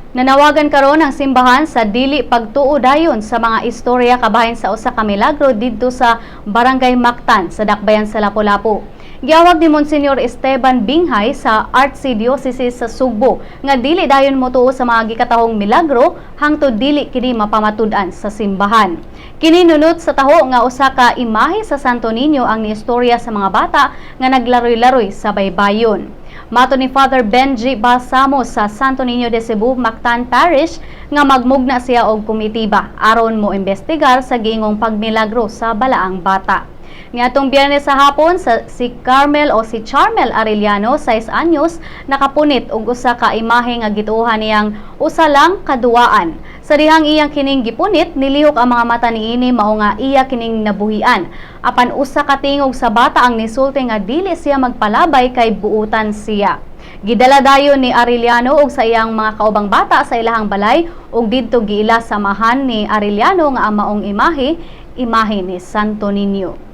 Nanawagan karon ang simbahan sa dili pagtuo dayon sa mga istorya kabahin sa usa ka milagro didto sa Barangay Mactan sa Dakbayan sa Lapu-Lapu. Giawhag ni Monsignor Esteban Binghay sa Archdiocese sa Sugbo nga dili dayon motuo sa mga gikatahong milagro hangtod dili kini mapamatud-an sa simbahan. Kini nunot sa taho nga usa ka imahe sa Santo Niño ang niistorya sa mga bata nga naglaroy-laroy sa baybayon. Matod ni Father Benji Balsamo sa Santo Niño de Cebu, Mactan Parish, nga magmugna siya og komitiba aron mo imbestigar sa giingong pagmilagro sa balaang bata. Niadtong Biyernes sa hapon sa si Carmel o si Charmel Arellano, 6 anyos, nakapunit og usa ka imahe nga gituohan niyang usa lang kaduwaan. Sa dihang iyang kining gipunit, nilihok ang mga mata niini, mao nga iya kining nabuhian. Apan usa ka tingog sa bata ang nisulti nga dili siya magpalabay kay buutan siya. Gidala dayon ni Arellano og sa iyang mga kaubang bata sa ilahang balay ug didto giila sa amahan ni Arellano nga ang maong imahe, imahe ni Santo Niño.